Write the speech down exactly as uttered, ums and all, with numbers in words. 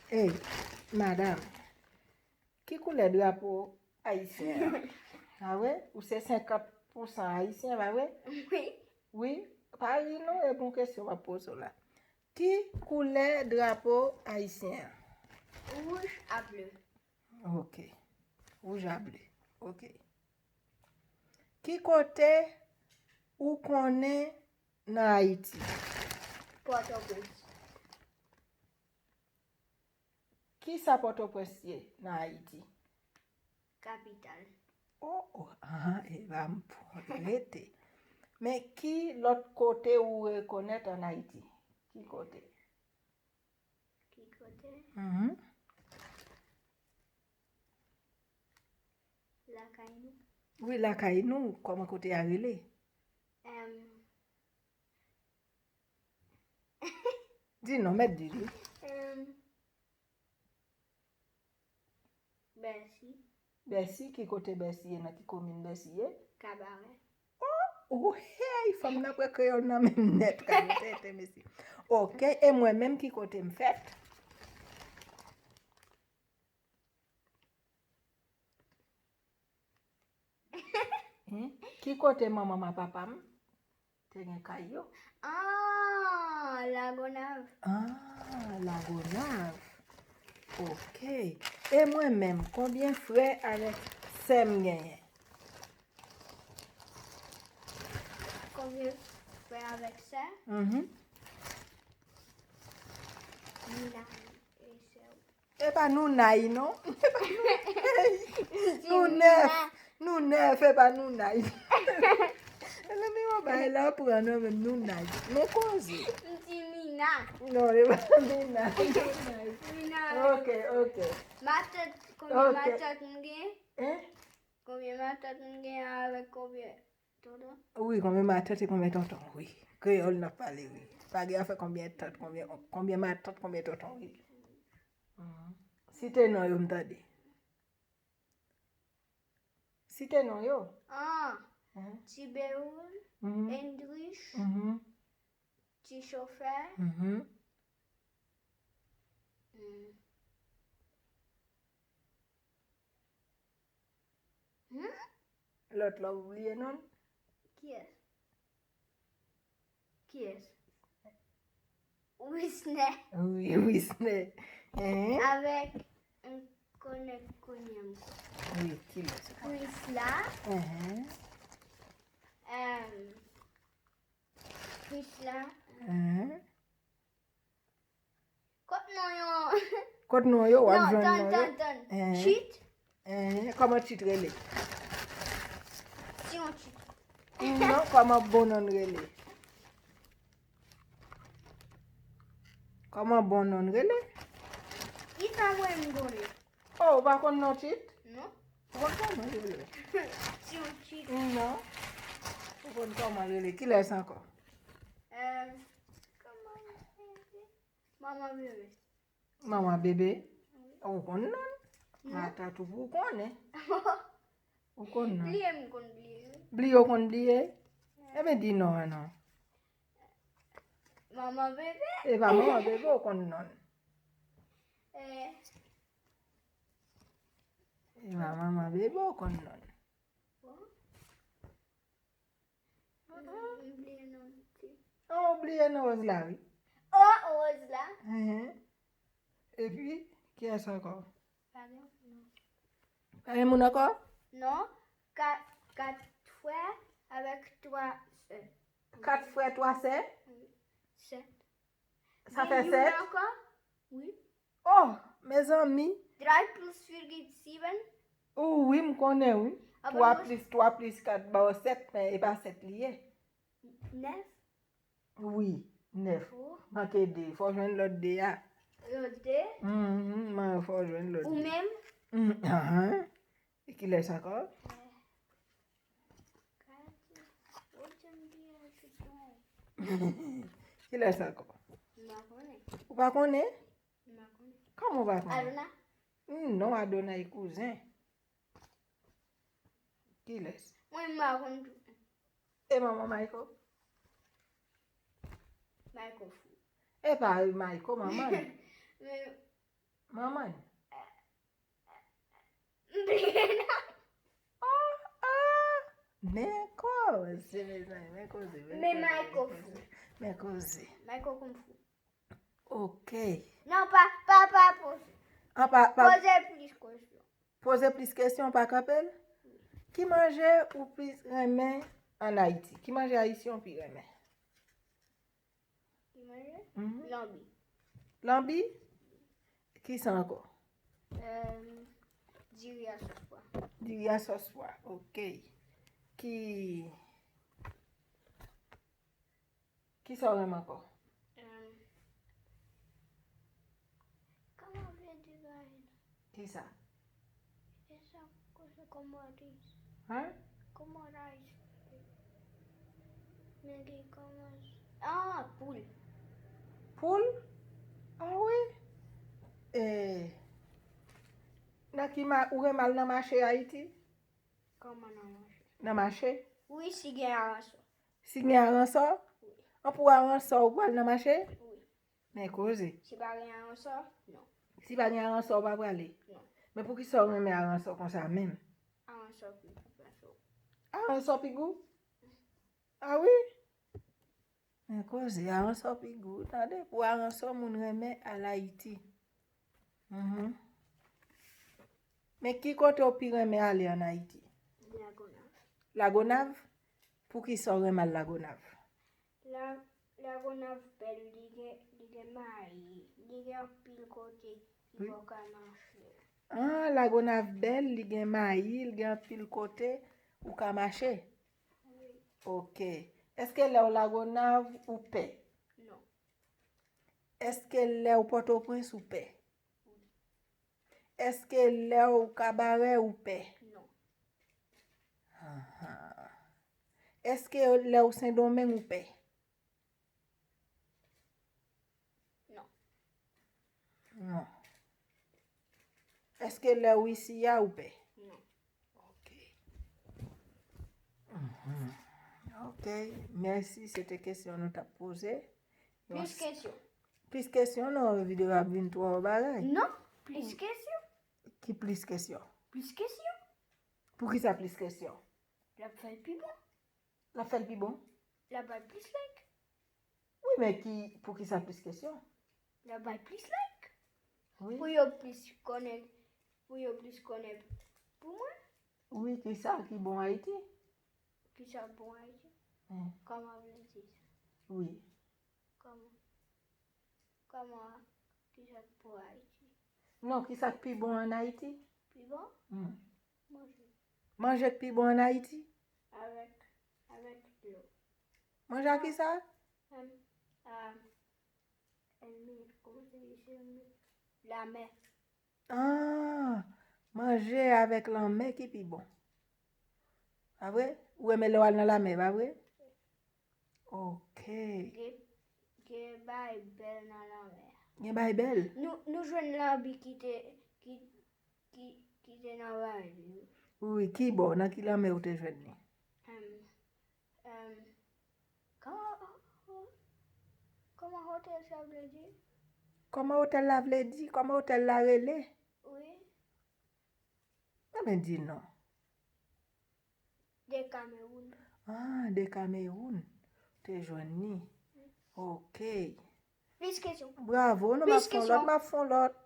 Ey, madanm, ki koulè drapo ayisyen an? A vre? Ou se senkant pousan ayisyen, pa vre? Wi. Wi, pa ri non, e bon kesyon m ap poze w la. Ki koulè drapo ayisyen an? Wouj a ble. Ok. Wouj a ble. Ok. Ki kote ou konnen nan Ayiti? Pòtoprens. Kisa Pòtoprens ye nan Ayiti? Kapital. Oh, oh, ah, e pa m pou rete. Men ki lòt kote ou rekonèt an Ayiti? Ki kote? Ki kote? Mhm. Lakay nou. Wi, lakay nou. Kòman kote a rele? Em, Di non, mèt di li. Em, Bèsi. Bèsi, ki kote Bèsi ye, nan ki komin Bèsi ye? Kabarè. Oh, oh, hey, fanm nan pran kreyòl nan men m nèt, ka nou tenten, mesye. Ok, e mwen menm, ki kote m fèt? Hmm? Ki kote manman m ak papa m te gen kay yo? Ah, Lagonav. Ah, Lagonav. Ok. E mwen menm, konbyen frè avèk sè m genyen? Konbyen frè avèk sè? Mhm. Mina e sè w. E pa nou nay non. Nou nèf. Nou nèf, e pa nou nay. Mezanmi, yon bagay la pran non, men nou nay. Men koze. M di Mina. Non, e pa Mina. Mina. Ok, ok. Matant, konbyen matant m gen? Hein? Konbyen matant m gen avèk konbyen tonton? Wi, konbyen matant e konbyen tonton, wi. Kreyòl n ap pale, wi. Pa gen afè konbyen tant, konbyen, konbyen matant, konbyen tonton, wi. Mhm. Site non yo m tande. Site non yo. Ah, mhm. Tibeoul, mhm. Endrich, mhm. Ti chofè. Mhm. Hmm. Hmm? Lòt la, ou bliye non l? Kiyès? Kiyès? Wisnè. Wi, Wisnè. Hein? Avèk, m konnen kounye a m konnen. Wi, kilès? Prisla. Hein. Em, Prisla. Hein. Kot non yo? Kot non yo? W ap jwenn non yo. Non, tann, tann, tann. Hein. Chit. Hein, kòman chit rele? Ti yon chit. Non, kòman bon non rele? Kòman bon non rele? Li pa mwen m konnen. Oh, ou pa konn non chit? Non. Ou konn kòman yo rele? Ti yon chit. Non. Ou konn kòman rele? Kilès ankò? Em, kòman li rele? Manman bebe. Manman bebe? Wi. Ou konn non l? Non. Matant ou pou konnen. Ou konn non l. Bliye m konn bliye. Bliye ou konn bliye? Wi. Ebyen di non an non. Manman bebe. E pa manman bebe ou konn non l. Eh. E pa manman bebe ou konn non l. Bon. Mm, m bliye non ti. Oh, ou bliye non Rose la, wi. Oh, Rose la. Hein. Epi, kiyès ankò? Pa gen non. Pa gen moun ankò? Non. Kat, kat frè avèk twa sè. Kat frè, twa sè? Wi. Sèt. Sa fè sèt? Gen youn ankò? Wi. Oh, mezanmi. Drei plus vier gibt sieben. Oh, wi, m konnen, wi. Twa plis twa plis kat ba w sèt, men e pa sèt li ye. Nèf. Wi, nèf. Oh. Manke de. Fò w jwenn lòt de a. Lòt de? Mhm, men fò w jwenn lòt de. Ou menm? Mm, ahan. E kilès ankò? Kilès ankò? M pa konnen. Ou pa konnen? M pa konnen. Kòman ou pa konnen? Adona? Mm, non, Adona e kouzen. Kilès? Mwen, m pa konn tou. E manman Mayko? Mayko fou. E pa Mayko, manman l. Men, Manman. M bliye non. Ah, ah. Men koze, mezanmi, men koze, men Men koze, men Michael koze, men koze. Michael Kung Fu. Ok. Non, pa, pa, pa poze. Ah, pa, pa. Poze plis kesyon. Poze plis kesyon, pa kanpe l? Ki manje ou plis renmen ann Ayiti? Ki manje ayisyen w pi renmen? Ki manje? Mhm. Lanbi. Lanbi? Kisa ankò? Em, diri a sòs pwa. Diri a sòs pwa, ok. Ki, kisa w renmen ankò? Em, kòman vle di bagay la? Kisa? E sa, kote kòman Hein? Kòman rice? Men gen kòman. Ah, poul. Poul? Ah wi. Eh, nan ki ma, ou renmen al nan mache Ayiti? Kòman nan mache? Nan mache? Wi, si gen aransò. Si gen aransò? Wi. An pou aransò, ou pral nan mache? Wi. Men koze. Si pa gen aransò, non. Si pa gen aransò, ou pa prale? Non. Men poukisa ou renmen aransò konsa menm? Aransò pi gou pase w. Aransò pi gou? Ah wi? Men koze, aransò pi gou. Tande, pou aransò, moun renmen al Ayiti. Mhm. Men ki kote ou pi renmen ale ann Ayiti? Lagonav. Lagonav? Poukisa ou renmen al Lagonav? La, Lagonav bèl, li gen, li gen mayi, li gen anpil kote ki Wi. Fò w ka mache. Ah, Lagonav bèl, li gen mayi, li gen anpil kote ou ka mache. Wi. Ok. Èske lè w Lagonav ou pè? Non. Èske lè w Pòtoprens ou pè? Wi. Èske lè w Kabarè ou pè? Non. Ahan. Èske lè w Sendomeng ou pè? Non. Non. Èske lè w isi a ou pè? Non. Ok. Mhm. Ok. Mèsi. Se te kesyon nou t ap poze. Plis kesyon. Plis kesyon, non, videyo a ap vin twò bagay. Non, plis kesyon. Ki plis kesyon? Plis kesyon. Poukisa plis kesyon? L ap fè l pi bon. L ap fè l pi bon? L ap bay plis like. Wi, men ki, poukisa plis kesyon? L ap bay plis like. Wi. Pou yo plis konnen, pou yo plis konnen pou mwen. Wi, kisa ki bon Ayiti? Kisa k bon Ayiti? Hmm. Kòman vle di sa? Wi. Kòman? Kòman? Kisa k bon Ayiti? Non, kisa k pi bon ann Ayiti? Pi bon? Hmm. Manje. Manje k pi bon ann Ayiti? Avèk, avèk dlo. Manje a kisa? Em, a, ènmi, kòman se di se ènmi? Lamè. Ah, manje avèk lanmè ki pi bon. Pa vre? Ou renmen lè w al nan lamè, pa vre? Ok. Gen, gen bagay bèl nan lanmè a. Gen bagay bèl? Nou, nou jwenn lanbi ki te, ki, ki, ki te nan bagay li. Wi, ki bò? Nan ki lanmè ou te jwenn li? Em, em, kòman, kòman otèl sa vle di? Kòman otèl la vle di? Kòman otèl la rele? Wi. Ebyen, di non. Dekamewoun. Ah, Dekamewoun. Te jwenn li. Ok. Plis kesyon. Bravo, nou m ap fè yon lòt, m ap fè yon lòt.